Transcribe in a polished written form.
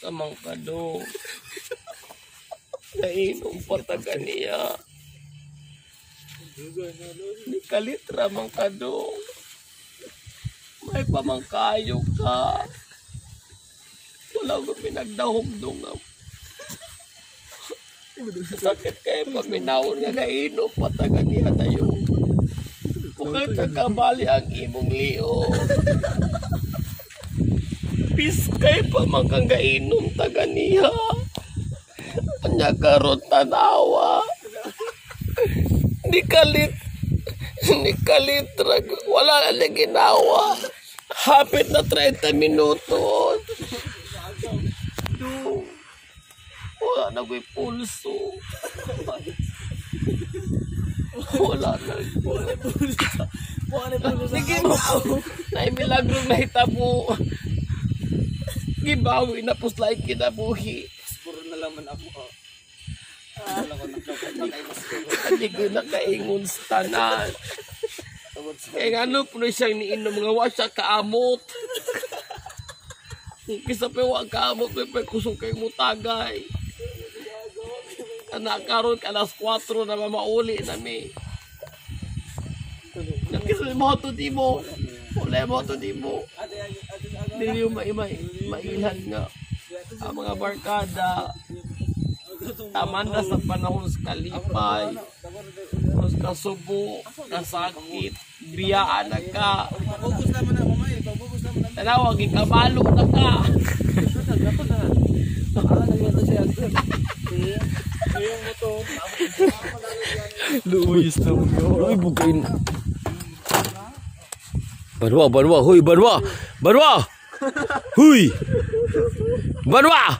Unsa man ka do? Nainom pa taga niya. Ni kalitra man ka do. May pamangkayo ka. Wala ko pinagdahom dong nga. Sakit kay paminawon nga nainom pa taga niya tayo. Bukay kabali ang imong leo. Piskay pa man kang gainom taga niya. Anya karon tanawa. Ni kalitra. Wala na lang ginawa. Hapit na 30 minuto. Do. Wala na ko'y pulso. Wala na. Wala pulso. Wala pulso. Sige mo. Na milagro na hitabo. Gibawi na puslay kinabuhi. Puro na laman ako. Oh. Wala ko Hindi ko nakaingon sa tanan. Kaya nga ano, puno siyang niinom nga wa siya kaamot. Kisa pa wa kaamot, may kusog kay mo tagay. Anak karon alas 4 na mamauli na mi. Nakisa mo to di mo. Wala mo to di mo. Dili yung mailhan nga. Ang mga barkada, taman na sa panahon sa kalipay, sa kasubo, kasakit, biyaan na ka. Pabugos naman na, mamay. Pabugos naman na. Tanawa, gikabalo na ka. Luis na mo. Uy, bukain. Banwa, banwa, huy, banwa! Banwa! Huy! Banwa!